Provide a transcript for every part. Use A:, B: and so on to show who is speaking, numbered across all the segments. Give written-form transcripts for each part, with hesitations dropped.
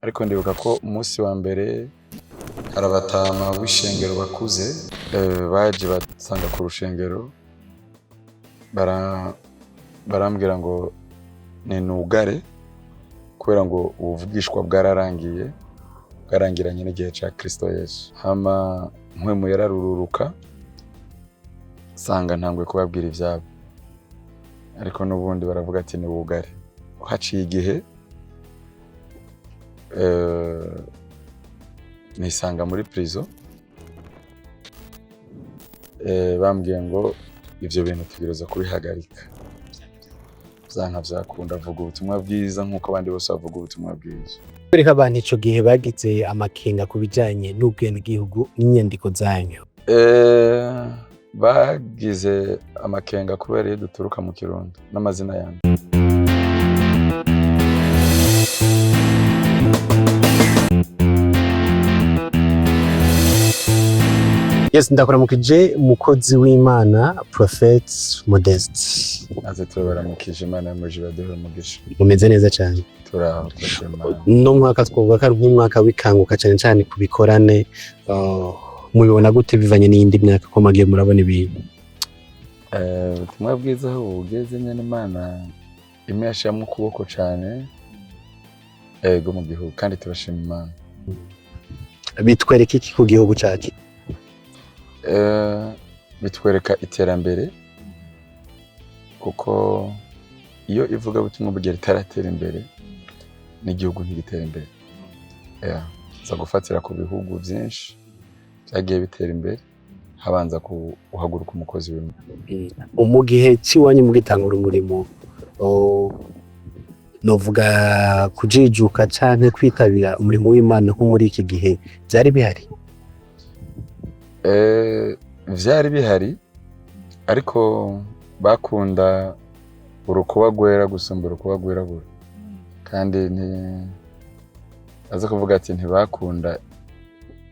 A: Ariko ndibuka ko umunsi wa mbere hari abatama b'ishengero bakuze, baje basanga ku rushengero, barambwira ngo ninugare kubera ngo ubuvugishwa bwararangiye, bwarangiranye n'igihe ca Kristo Yesu. Hama mpwemu yararururuka, sanga ntangwe kubabwira ivyabo, ariko n'ubundi baravuga ati ni wugare. Haciye igihe, nisanga muri prison, bambwiye ngo ivyo bintu tugereza kubihagarika, vyanka vyakunda, avuga ubutumwa bwiza nk'uko abandi bose bavuga ubutumwa bwiza.
B: Kwereka abantu ico gihe bagize amakenga ku bijanye n'ubwenegihugu n'inyandiko zanyu.
A: Bagize amakenga kubera iyo duturuka mu Kirundo n'amazina yanjye.
B: Yes, ndakuramukije umukozi w'Imana Prophet Modeste.
A: Naze turabaramukije, Imana yamuje ibaduhe umugisha.
B: Mumeze neza cyane.
A: Turaho, turashima Imana.
B: No mwaka twovuga ko ari nk'umwaka w'ikanguka cyane cyane ku bikorane. Mubibona gute bivanye n'iyindi myaka ko magiye murabona ibintu?
A: Ubutumwa bwiza aho bugeze nyene, Imana imwe yashiramo ukuboko cane, ego, mu gihugu, kandi turashima Imana.
B: Bitwereka iki ku gihugu cacu?
A: Bitwereka iterambere, kuko iyo ivugabutumwa bugiye ritaratera imbere n'igihugu ntigitera imbere. Yeah. Za gufatira ku bihugu vyinshi vyagiye bitera imbere, habanza guhaguruka umukozi w'Imana.
B: Mu gihe c'iwanyu mugitangura umurimo, novuga kujijuka canke kwitabira umurimo w'Imana nko muri iki gihe vyari bihari?
A: Vyari bihari, ariko bakunda urukuba rwera gusumba urukuba rwirabura, kandi nti aza kuvuga ati ntibakunda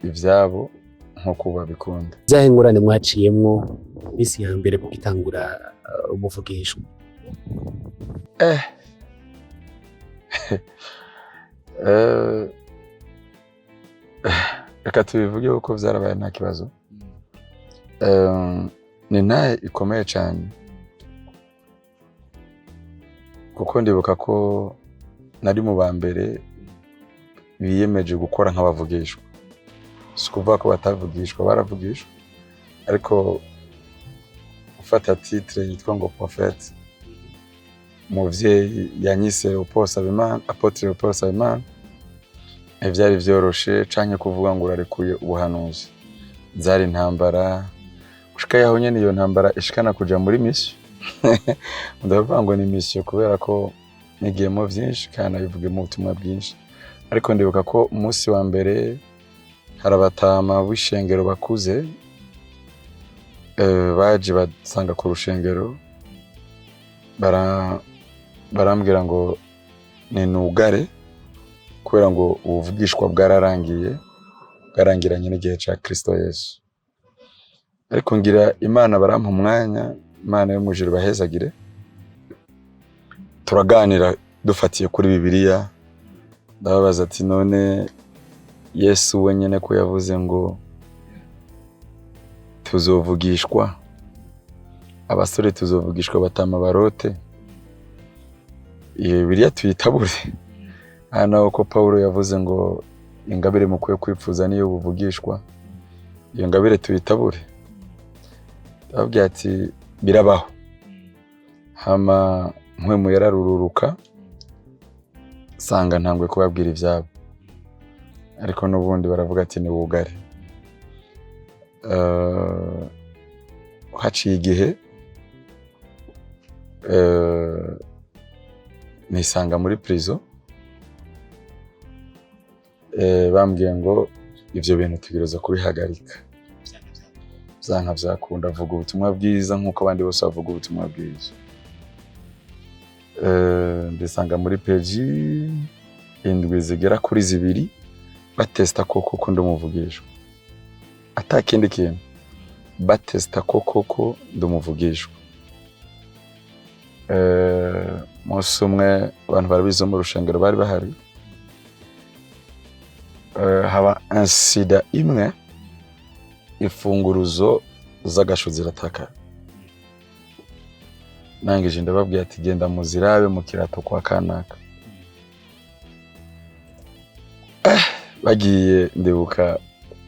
A: ivyabo nkuko babikunda.
B: Vyahe ngorane mwaciyemwo misi ya mbere mugitangura ubuvugishwa?
A: Reka tubivuge kuko vyarabaye, nta kibazo. Ni ntahe ikomeye cane, kuko ndibuka ko nari mu ba mbere biyemeje gukora nk'abavugishwa. Si ukuvuga ko batavugishwa, baravugishwa, ariko ufata titre yitwa ngo prophète, umuvyeyi yanyise Leopold Nsabimana, Apotre Leopold Nsabimana, ntivyari vyoroshe, canke kuvuga ngo urarekuye ubuhanuzi. Zari intambara, gushika yaho nyene iyo ntambara ishikana kuja muri mission. Ndavuga ngo ni mission kubera ko nigiyemo vyinshi kandi nabivugiyemo ubutumwa bwinshi. Ariko ndibuka ko umunsi wa mbere hari abatama b'ishengero bakuze, baje basanga ku rushengero, barambwira ngo ninugare kubera ngo ubuvugishwa bwararangiye, bwarangiranye n'igihe ca Kristo Yesu. Ariko ngira Imana barampa umwanya, Imana yo mu ijuru bahezagire, turaganira dufatiye kuri Bibiliya. Ndababaza ati none Yesu wenyene ko yavuze ngo tuzovugishwa, abasore tuzovugishwa, batama barote, iyo Bibiliya tuyitabure? Aha naho ko Paulo yavuze ngo ingabire mukwiye kwipfuza niyo buvugishwa, iyo ngabire tuyitabure? Ndababwira ati birabaho. Hama mpwemu yararururuka, sanga ntangwe kubabwira ivyabo, ariko n'ubundi baravuga ati ni wugare. Haciye igihe, nisanga muri prison, bambwiye ngo ivyo bintu tugereza kubihagarika, vyanka vyakunda, avuga ubutumwa bwiza nk'uko abandi bose bavuga ubutumwa bwiza. Ndisanga muri peji indwi zigera kuri 2, batesta ko koko ndumuvugishwa, ata kindi kintu, batesta ko koko ndumuvugishwa. Umunsi umwe abantu barabizi mu rushengero bari bahari, Haba incident imwe, imfunguruzo z'agasho ziratakara. Nangije ndababwira ati: "Genda muzirabe mu kirato kwa kanaka." Bagiye, ndibuka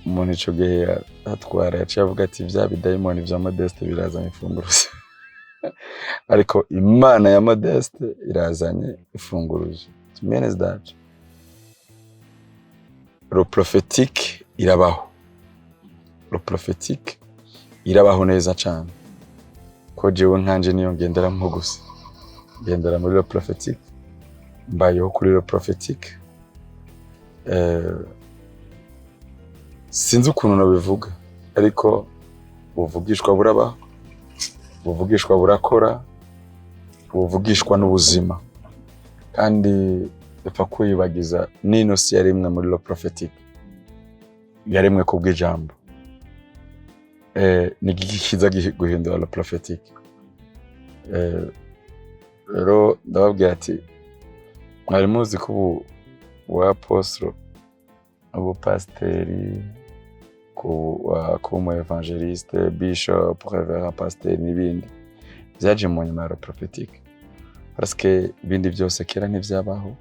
A: umuntu ico gihe atwara yaciye avuga ati: "Vya bidayimoni vya Modeste birazanye imfunguruzo, ariko Imana ya Modeste irazanye imfunguruzo." It means that le prophétique irabaho, le prophétique irabaho neza cane, ko jewe nkanje niyo ngenderamwo gusa, ngendera muri le prophétique, mbayeho kuri le prophétique. Sinzi ukuntu nabivuga, ariko buvugishwa burabaho, buvugishwa burakora, buvugishwa n'ubuzima. Kandi dupfa kwibagiza n'ino si yaremwe muri le prophétique, yaremwe kubw'ijambo. Ni igiki kiza guhindura le prophétique? Rero ndababwira ati: "Mwari muzi ko ubu ubu apôtre, ubupasiteri, kuba umu évangéliste, bishop, révérend, pasteur n'ibindi byaje mu nyuma ya le prophétique, parce que ibindi byose kera ntibyabaho,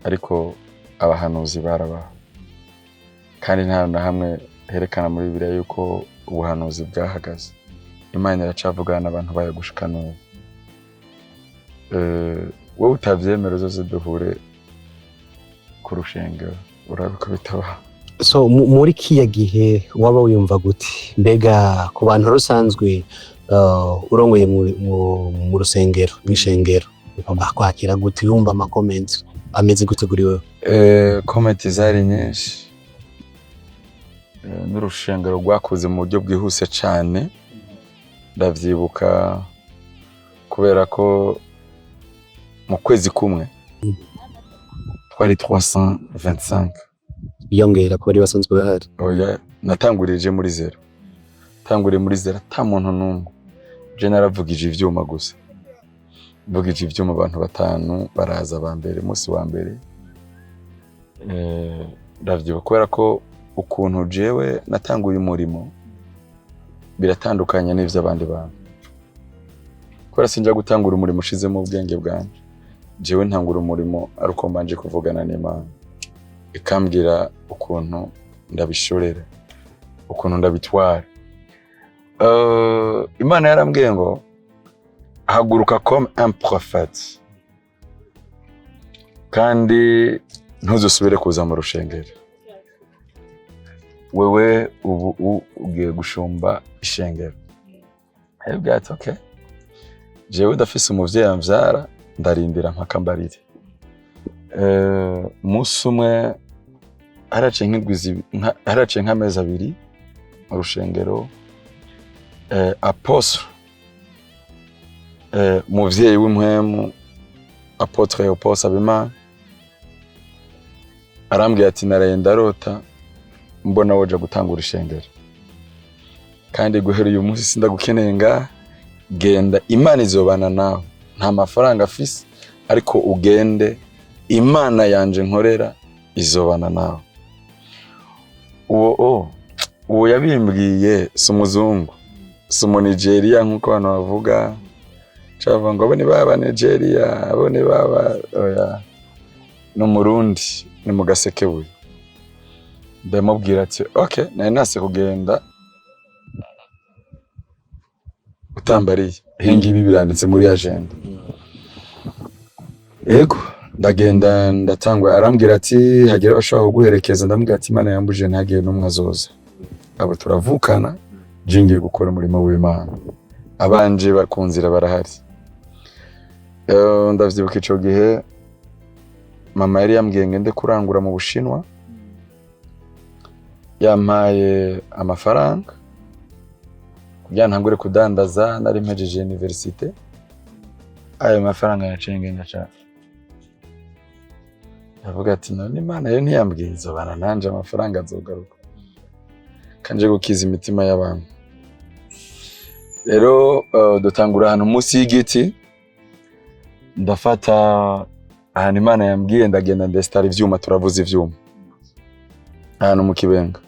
A: ariko abahanuzi barabaho." Kandi nta na hamwe herekana muri Bibiliya yuko ubuhanuzi bwahagaze. Imana iracavugana n'abantu bayo gushika n'ubu. Wowe utavyemera, uzoze duhure ku rushengero urabe ko bitabaho.
B: So muri kiya gihe waba wiyumva gute? Mbega ku bantu rusanzwe, urongoye mu rusengero, mw'ishengero, bakwakira gute? Wumva ama comments ameze gute kuri wewe?
A: Comments zari nyinshi. N'urushengero rwakuze mu buryo bwihuse cane, ndavyibuka, kubera ko mu kwezi kumwe twari 325.
B: Biyongera ku bari basanzwe bahari?
A: Oya, natangurije muri zéro, tanguriye muri zéro, ata muntu n'umwe. Je naravugije ivyuma gusa, mvugije ivyuma abantu batanu baraza ba mbere, umunsi wa mbere. Ndavyibuka kubera ko ukuntu jewe natanguye umurimo biratandukanye n'ivy'abandi bantu, kubera sinja gutangura umurimo ushizemo ubwenge bwanje. Jewe ntangura umurimo ari uko mbanje kuvugana n'Imana, ikambwira ukuntu ndabishorera, ukuntu ndabitwara. Imana yarambwiye ngo: "Haguruka comme un prophète, kandi ntuzusubire kuza mu rushengero. Wewe ubu ugiye gushumba ishengero." Arabwira ati: "Okay, jewe ndafise umuvyeyi amvyara, ndarindira mpaka mbarire." Umunsi umwe haraciye nk'indwi haraciye nk'amezi 2 mu rushengero, apostle, umuvyeyi w'impwemu, apôtre Leopold Nsabimana, arambwira ati: "Naraye ndarota mbona woja gutangura ishengero, kandi guhera uyu munsi sindagukeneye ngaha. Genda, Imana izobana nawe. Nta mafaranga afise, ariko ugende, Imana yanje nkorera izobana nawe." Uwo yabimbwiye si umuzungu, si umunigeria nk'uko abantu bavuga, cavuga ngo abo ni baba Nigeria, abo ni baba, oya, ni Umurundi, ni mu Gasekebuye. Ndamubwira ati: "Okay, nari nase kugenda utambariye, ibi ngibi biranditse muri agenda." Yego, ndagenda ndatangwa. Arambwira ati: "Hagira abashobora kuguherekeza?" Ndamubwira ati: "Imana yambujije, ntagire n'umwe azoza. Abo turavukana, je ngiye gukora umurimo w'Imana, abanje ku nzira barahari." Ndavyibuka ico gihe mama yari yambwiye ngende kurangura mu Bushinwa, yampaye amafaranga kugira ntangure kudandaza. Nari mpejeje université. Ayo mafaranga yaciye ngenda cane, ndavuga ati: "None Imana yo ntiyambwiye izobana nanje, amafaranga azogaruka, kanje gukiza imitima y'abantu." Rero dutangura ahantu munsi y'igiti. Ndafata ahantu Imana yambwiye, ndagenda ndestara ivyuma, turavuza ivyuma. Ahantu mu Kibenga,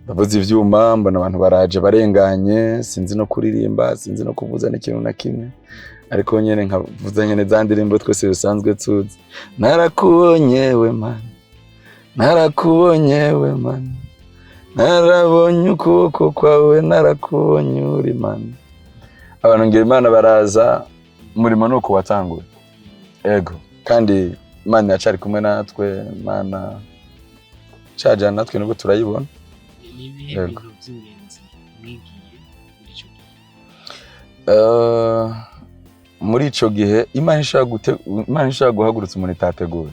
A: ndavuza ivyuma, mbona abantu baraje barenganye. Sinzi no kuririmba, sinzi no kuvuza n'ikintu na kimwe, ariko nyene nkavuza nyene za ndirimbo twese dusanzwe tuzi: "Narakubonye we Mana, narakubonye we Mana, narabonye ukuboko kwawe, narakubonye uri Mana." Abantu ngira Imana baraza. Umurimo ni uko watanguye, ego, kandi Imana iracari kumwe natwe. Imana cajana natwe nubwo turayibona.
C: Ni ibihe
A: Yego.
C: bintu by'ingenzi mwigiye muri icyo gihe?
A: Muri ico gihe Imana ishaka guhagurutsa umuntu itateguye.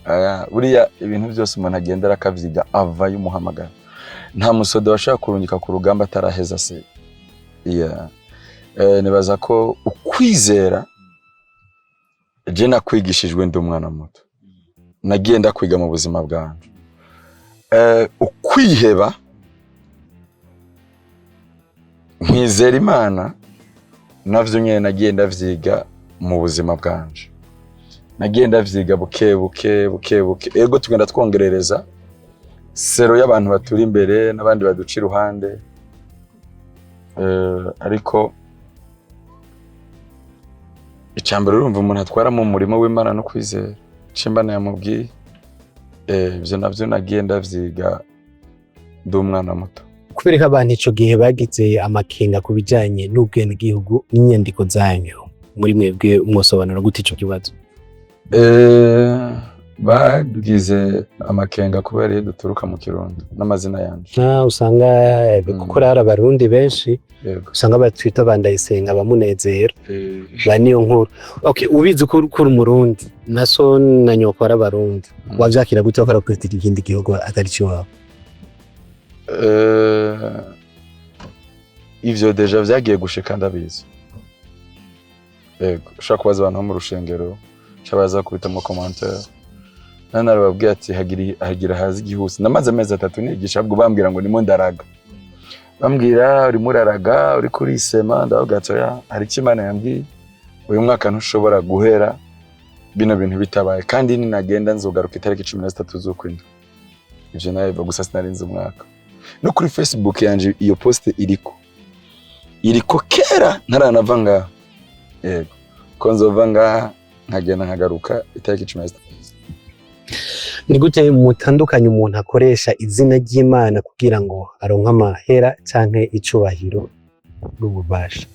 A: Aya, buriya ibintu byose umuntu agenda arakavyiga avayo umuhamagara. Nta musoda washaka kurungika ku rugamba ataraheza se. Yeah. Nibaza ko ukwizera je nakwigishijwe ndi umwana muto, nagiye ndakwiga mu buzima bwanje. Ukwiheba nkizera Imana navyo nyene nagiye ndavyiga mu buzima bwanje, nagiye ndavyiga buke buke buke buke. Ego, tugenda twongerereza sero y'abantu baturi imbere n'abandi baduca iruhande. Ariko icambere urumva umuntu atwara mu murimo w'Imana no kwizera ico Imana yamubwiye. Ivyo navyo nagiye ndavyiga ndi umwana muto.
B: Kubera ko abantu ico gihe bagize amakenga ku bijanye n'ubwenegihugu n'inyandiko zanyu, muri mwebwe mwosobanura gute ico kibazo?
A: Bagize amakenga kubera iyo duturuka mu Kirundo n'amazina yanje.
B: Na usanga kuko hari Abarundi benshi usanga batwita Bandayisenga, Bamunezero, ba niyo nkuru. Okay, ubizi ko uri Umurundi, na so na nyoko ari Abarundi, wavyakira gute bakora kwitira ikindi gihugu atari iwawe?
A: Ivyo déjà vyagiye gushika ndabizi. Yego, ushobora kubaza abantu bo mu rushengero, ushobora baza kubitamo commentaire. Nari narababwiye ati hagira haza igihusi. Namaze amezi 3 nigisha, ahubwo bambwira ngo nimo ndaraga, bambwira urimo uraraga, uriko urisema. Ndavuga ati: "Oya, hari icyo Imana yambwiye. Uyu mwaka ntushobora guhera bino bintu bitabaye, kandi ninagenda nzogaruka itariki 13 z'ukwindwi." Ivyo nawe gusa sinarinze umwaka. No kuri Facebook yanje iyo post iriko kera ntaranava ngaha. Yego, ko nzova ngaha nkagenda nkagaruka itariki 13.
B: Ni gute mutandukanye umuntu akoresha izina ry'Imana kugira ngo aronke amahera canke icubahiro n'ububasha?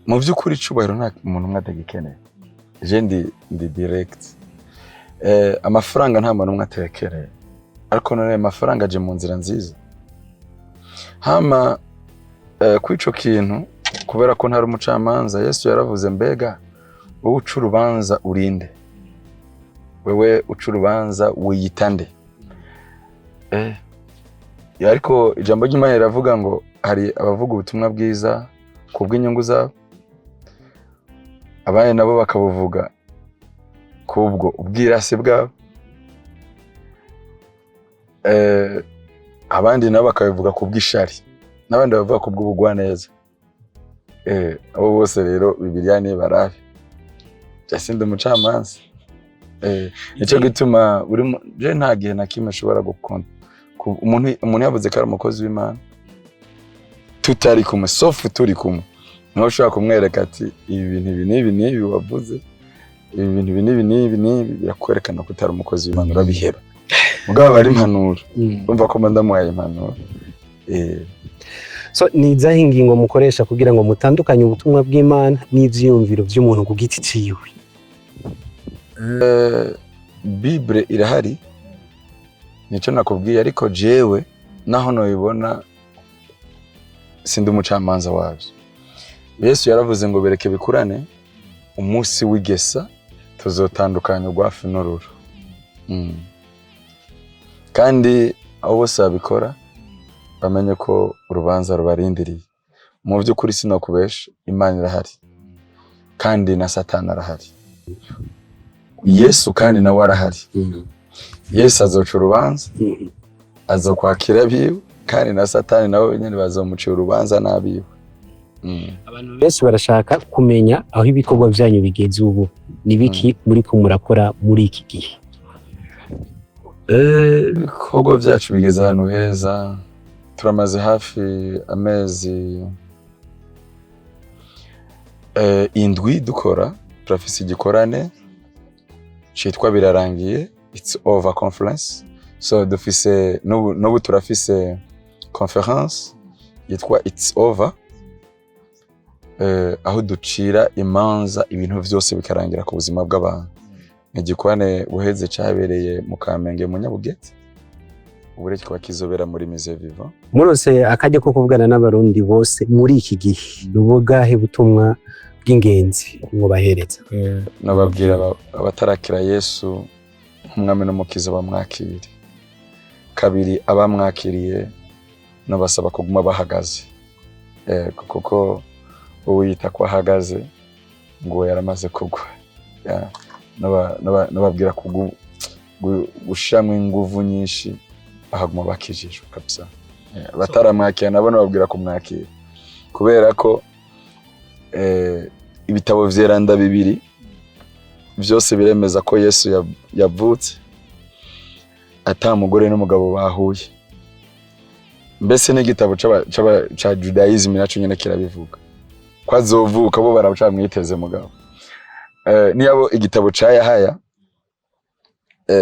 A: Mu by'ukuri icubahiro nta muntu umwe atagikeneye. Je ndi direct. Amafaranga nta muntu umwe atayakeneye, ariko none ayo mafaranga aje mu nzira nziza. Hama kuri ico kintu, kubera ko ntari umucamanza, Yesu yaravuze: "Mbega wowe uca urubanza urinde? Wewe uca urubanza wiyita nde?" Ariko ijambo ry'Imana riravuga ngo hari abavuga ubutumwa bwiza kubw'inyungu zabo, abandi nabo bakabuvuga kubwo ubwirasi bwabo, abandi nabo bakabivuga kubw'ishari, n'abandi bavuga kubw'ubugwaneza. Abo bose rero Bibiliya nibarabe. Sindi umucamanza. Nico gituma buri je nta gihe na kimwe nshobora gukunda umuntu yavuze ko ari umukozi w'Imana tutari kumwe, sauf turi kumwe niho ushobora kumwereka ati: "Ibi bintu ibi n'ibi n'ibi wavuze, ibi bintu ibi n'ibi n'ibi n'ibi birakwerekana ko utari umukozi w'Imana." Urabiheba. Mugabo aba ari impanuro, urumva ko mba ndamuhaye impanuro.
B: So ni izahe ingingo mukoresha kugira ngo mutandukanye ubutumwa bw'Imana n'ivyiyumviro vy'umuntu ku giti ciwe?
A: Bible irahari, nico nakubwiye, ariko jewe naho nobibona sindi umucamanza wabyo. Yesu yaravuze ngo bereke bikurane, umunsi w'igesa tuzotandukanya urwafi n'ururu. Kandi abo bose babikora bamenye ko urubanza rubarindiriye. Mu by'ukuri sinokubesha, Imana irahari kandi na Satani arahari, Yesu kandi nawe arahari. Yesu azoca urubanza, azokwakira abiwe, kandi na Satani nawe nyene bazomucira urubanza n'abiwe.
C: Abantu
B: Benshi barashaka kumenya aho ibikorwa vyanyu bigeze ubu. Ni biki muriko murakora muri iki gihe?
A: Ibikorwa byacu bigeze ahantu heza. Turamaze hafi amezi 7 dukora. Turafise igikorane citwa Birarangiye, It's Over Conference. So dufise n'ubu turafise conference yitwa It's Over, aho ducira imanza ibintu vyose bikarangira ku buzima bw'abantu. Ni igikorane buheze cyabereye mu Kamenge, mu Nyabugete, ubu rero kikaba kizobera muri Musée Vivant.
B: Murose akajya ko kuvugana n'Abarundi bose muri iki gihe, ni ubugahe butumwa bw'ingenzi mwobahereza?
A: Nababwira abatarakira Yesu nk'umwami n'umukiza bamwakire. Kabiri, abamwakiriye nabasaba kuguma bahagaze. Yego, kuko uwiyita ko ahagaze ngo yaramaze kugwa. Ya, nababwira gushiramwo inguvu nyinshi bahaguma bakijijwe kabisa. Yeah, bataramwakira nabo nababwira kumwakira, kubera ko ibitabo vyeranda bibiri vyose biremeza ko Yesu yavutse ata mugore n'umugabo bahuye. Mbese n'igitabo ca Judaism naco nyene kirabivuga ko azovuka, bo baracamwiteze. Mugabo niyabo igitabo ca Yahaya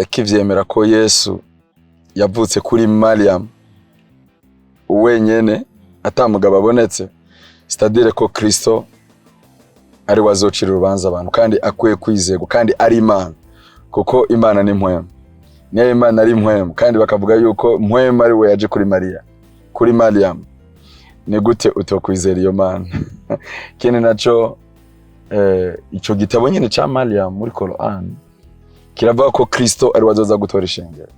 A: kivyemera ko Yesu yavutse kuri Mariam wenyene ata mugabo abonetse, c'est-à-dire ko Kristo ari we azocira urubanza abantu, kandi akwiye kwizerwa, kandi ari Imana, kuko Imana ni mpwemu. Niyo Imana ari mpwemu, kandi bakavuga yuko mpwemu ari we yaje kuri Mariya, kuri Mariam, ni gute utokwizera iyo Mana? Ikindi naco, ico gitabo nyene ca Mariam muri Quran kiravuga ko Kristo ari we azoza gutora ishengero.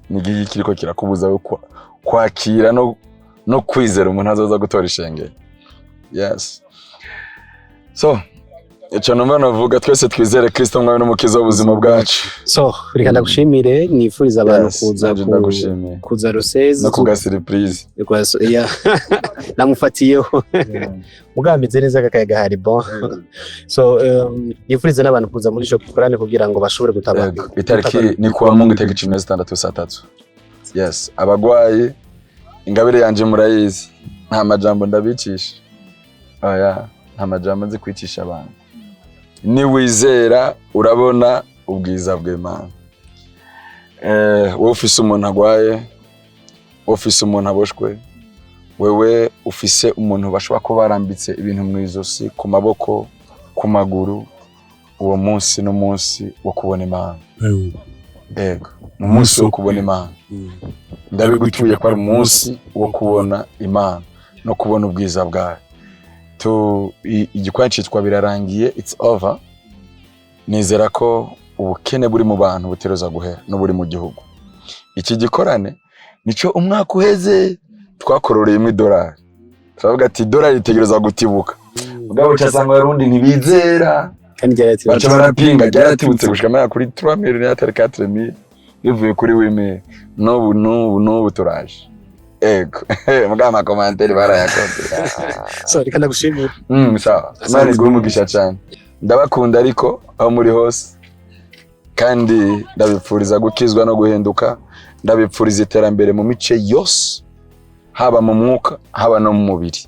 A: Ni igiki kiriko kirakubuza kwakira no kwizera umuntu azoza gutora ishengero? Yes, so ico numva novuga, twese twizere Kristo mwami n'umukiza w'ubuzima bwacu.
B: So reka ndagushimire, nifuriza abantu kuza
A: Nanje ndagushimiye.
B: kuza Rusezi.
A: No kuga surprise.
B: Ya, namufatiyeho mugabo ameze neza, kakayaga hari bon. So nifuriza n'abantu kuza muri ico gikorane kugira ngo bashobore gutabara.
A: Yego, itariki ni kuwa Mungu, itariki 16, saa 3. Yes, abagwayi, ingabire yanje murayizi, nta majambo ndabicisha, oya, nta majambo nzi kwicisha abantu. Niwizera urabona ubwiza bw'Imana. Wowe ufise umuntu agwaye, wowe ufise umuntu aboshwe, wewe ufise umuntu bashobora kuba barambitse ibintu mu izosi, ku maboko, ku maguru, uwo munsi n'umunsi wo kubona Imana. Yego, ni umunsi wo kubona Imana. Ndabigutuye ko ari umunsi wo kubona Imana no kubona ubwiza bwayo. Igikorwa citwa Birarangiye, It's Over. Nizera ko ubukene buri mu bantu buteruza guhera n'uburi mu gihugu. Iki gikorane nico umwaka uheze twakororeyemo idolari, turavuga ati idolari ritegereza gutibuka. Mugabo ucasanga Abarundi ntibizera.
B: Kandi
A: baca barapinga. Ryaratibutse gushika amahera kuri 3 millions, atari 4 mille, bivuye kuri 8. N'ubu turaje. Ego, mugabo ama commentaires barayakoze.
B: So reka ndagushimire.
A: Sawa, Imana iguhe umugisha cyane. Ndabakunda ariko aho muri hose, kandi ndabipfuriza gukizwa no guhinduka. Ndabipfuriza iterambere mu mice yose, haba mu mwuka, haba no mu mubiri.